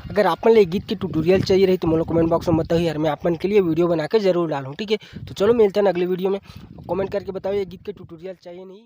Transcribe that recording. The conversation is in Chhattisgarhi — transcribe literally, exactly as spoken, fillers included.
अगर आप मन ले गीत के ट्यूटोरियल चाहिए रही तो मोला कमेंट बॉक्स में बताओ यार, मैं आप मन के लिए वीडियो बना के जरूर डालूँ, ठीक है। तो चलो मिलते हैं अगले वीडियो में। कमेंट करके बताओ ये गीत के ट्यूटोरियल चाहिए नहीं।